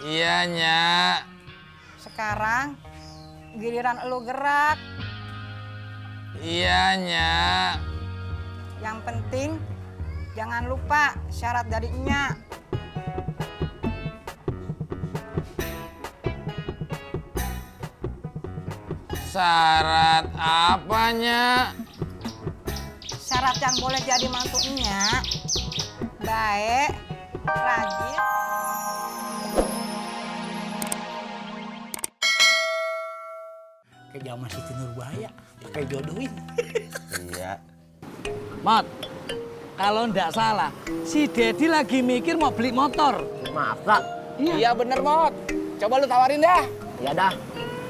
Iya, Nyak. Sekarang giliran elu gerak. Iya, Nyak. Yang penting jangan lupa syarat dari Nyak. Syarat apanya? Syarat yang boleh jadi mantu Nyak, baik, rajin. Kayak zaman Siti Nurbaya, pakai jodohin. Iya. Mot, kalau ndak salah, si Dedi lagi mikir mau beli motor. Maaf, Kak. Iya bener, Mot. Coba lu tawarin dah. Iya dah.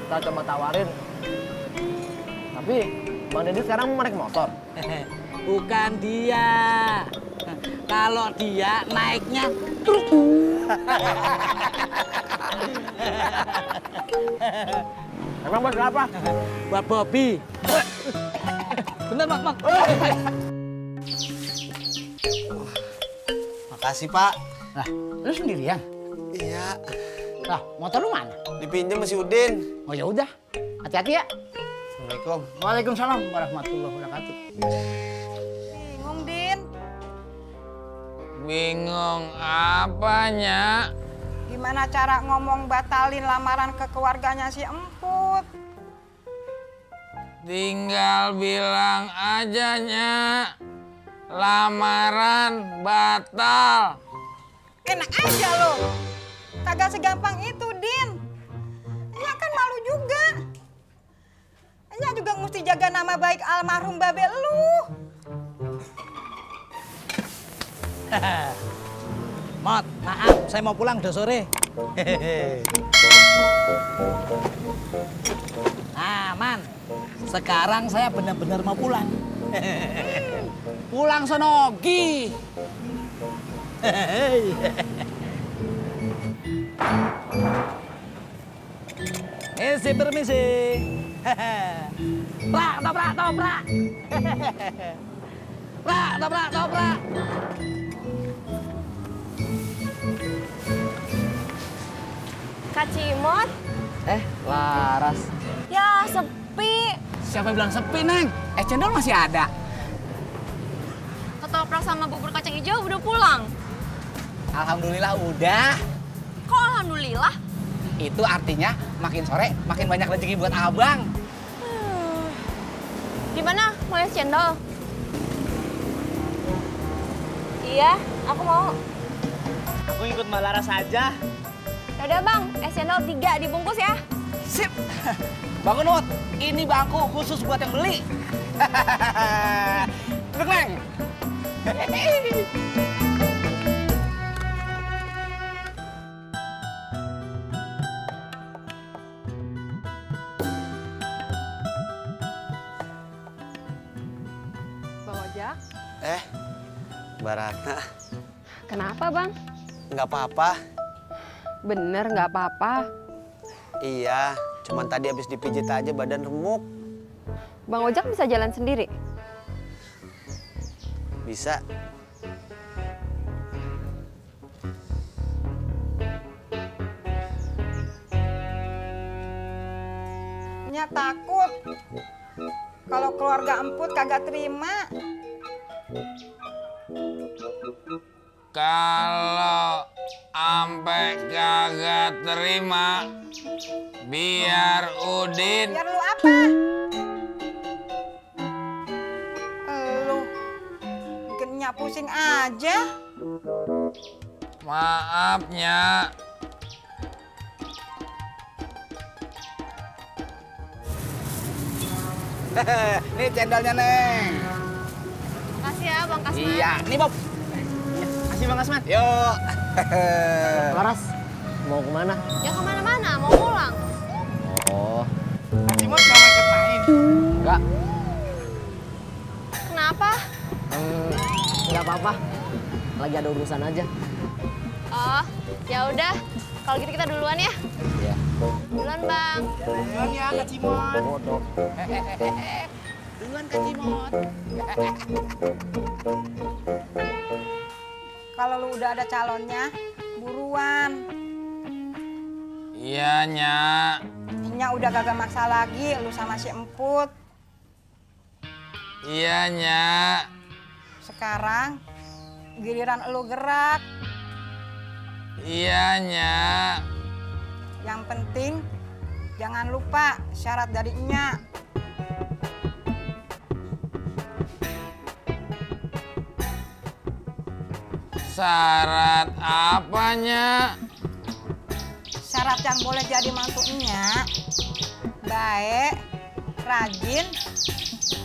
Kita coba tawarin. Tapi Bang Deddy sekarang mau naik motor. Bukan dia. Kalau dia naiknya truk. Emang buat berapa? Buat Bobby. Bener, Mak. Makasih, Pak. Lah, lu sendirian? Iya. Lah, motor lu mana? Dipinjem sama si Udin. Oh ya udah, hati-hati ya. Assalamualaikum. Waalaikumsalam warahmatullahi wabarakatuh. Bingung, Din. Bingung apanya? Gimana cara ngomong batalin lamaran ke keluarganya si Emput? Tinggal bilang aja, Nyak. Lamaran batal. Enak aja lo. Kagak segampang itu, Din. Nyak kan malu juga. Nyak juga mesti jaga nama baik almarhum babe lu. Mot, maaf, saya mau pulang udah sore. Nah, Man, sekarang saya benar-benar mau pulang. Pulang sonogi. Misi permisi. Prak, toprak. Prak, toprak. Kak Cimot? Laras. Ya sepi. Siapa yang bilang sepi, Neng? Cendol masih ada. Ketoprak sama bubur kacang hijau udah pulang. Alhamdulillah udah. Kok alhamdulillah? Itu artinya makin sore makin banyak rezeki buat abang. Di mana? Mau es cendol? Iya, aku mau. Aku ikut Mbak Laras aja. Yaudah bang, es cendol 3 dibungkus ya. Sip. Bangun, Mot. Ini bangku khusus buat yang beli. Duduk, Neng. Bang Ojak. Mbak Ratna. Kenapa bang? Nggak apa-apa. Bener nggak apa-apa. Iya, cuman tadi habis dipijit aja badan remuk. Bang Ojak bisa jalan sendiri? Bisa. Nyak takut kalau keluarga Emput kagak terima. Kalau ampe kagak terima, biar Udin. Biar lu apa? Lu bikin Nyak pusing aja. Maaf, Nyak. Nih cendolnya, Neng. Makasih ya bang Kasman. Iya, nih Bob. Kasih Bang Kasman. Yuk. Laras, mau kemana? Ya kemana-mana, mau pulang. Oh, Cimot nggak mau ikut main? enggak. Kenapa? Enggak apa-apa. Lagi ada urusan aja. Oh, ya udah. Kalau gitu kita duluan ya. Iya. Duluan bang. Duluan ya, Kak Cimot. Bodoh. Duluan, Kak Cimot. Kalau lu udah ada calonnya, buruan. Iya, Nyak. Nya udah kagak maksa lagi lu sama si Emput. Iya, Nyak. Sekarang giliran lu gerak. Iya, Nyak. Yang penting jangan lupa syarat dari Nya. Syarat apanya? Syarat yang boleh jadi mantunya baik, rajin,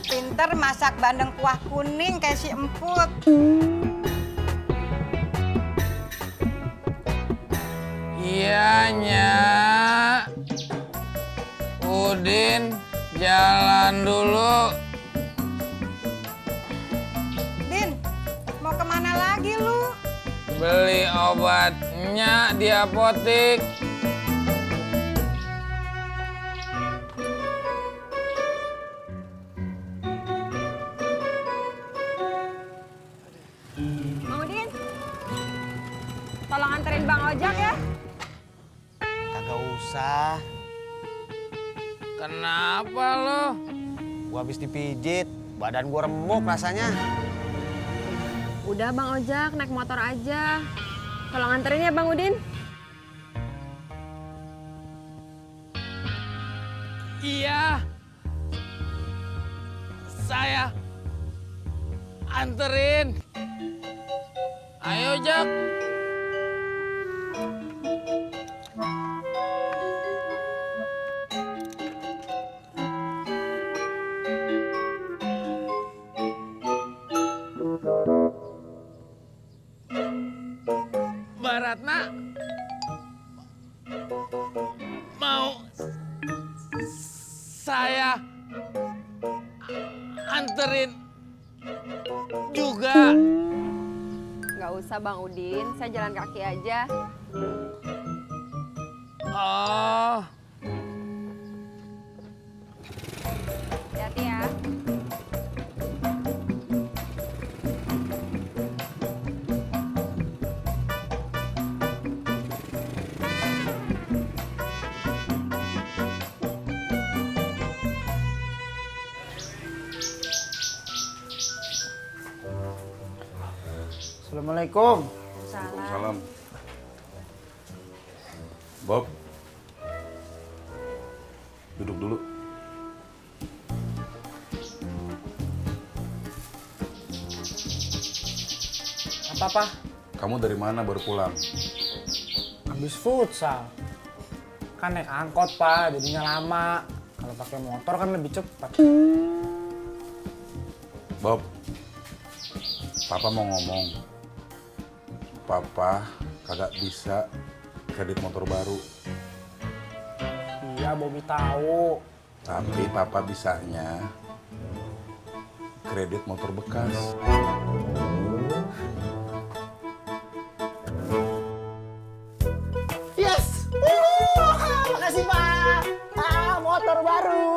pinter masak bandeng kuah kuning kayak si Emput. Iya, Nyak. Udin jalan dulu. Din, mau kemana lagi lu? Beli obatnya di apotik. Mau Din? Tolong anterin Bang Ojak ya. Kagak usah. Kenapa lo? Gua habis dipijit, badan gua remuk rasanya. Udah Bang Ojak, naik motor aja. Tolong anterin ya Bang Udin. Iya. Saya anterin. Ayo, Jak. Baratna mau saya anterin juga. Nggak usah Bang Udin, saya jalan kaki aja. Oh, Hati-hati ya. Assalamualaikum. Salam. Bob. Duduk dulu. Apa-apa? Kamu dari mana baru pulang? Habis futsal. Kan naik angkot, Pak, jadinya lama. Kalau pakai motor kan lebih cepat. Bob. Papa mau ngomong. Papa kagak bisa kredit motor baru. Iya, Bobby tahu. Tapi papa bisanya kredit motor bekas. Yes! Makasih, Pak. Motor baru.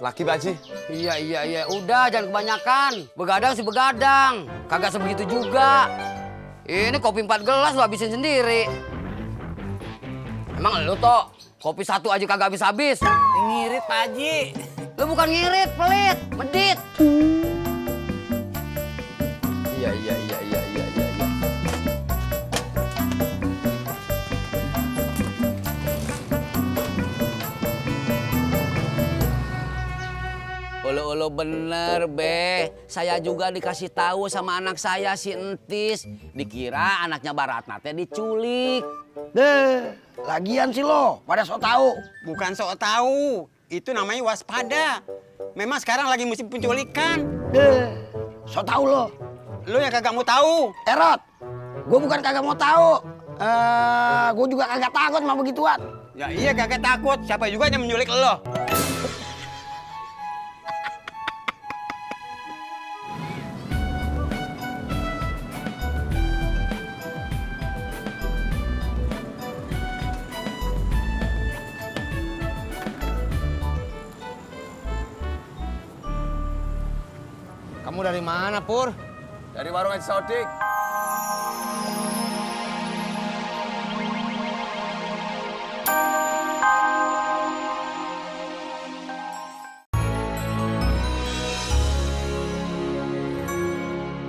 Laki Baji. Iya. Udah, jangan kebanyakan. Begadang sih begadang. Kagak sebegitu juga. Ini kopi 4 gelas lu habisin sendiri. Emang lu, Tok, kopi 1 aja kagak habis-habis. Ngirit, Pak Haji. Lu bukan ngirit, pelit, medit. Iya. Ulu bener, Be. Saya juga dikasih tahu sama anak saya si Entis. Dikira anaknya Baratna teh diculik. Deh, lagian sih lo pada sok tahu. Bukan sok tahu, itu namanya waspada. Memang sekarang lagi musim penculikan. Deh, sok tahu lo. Lu yang kagak mau tahu. Erot, gue bukan kagak mau tahu. Gue juga kagak takut sama begituan. Ya iya kagak takut, siapa juga yang menculik lo. Kamu dari mana, Pur? Dari warung Haji Sodik.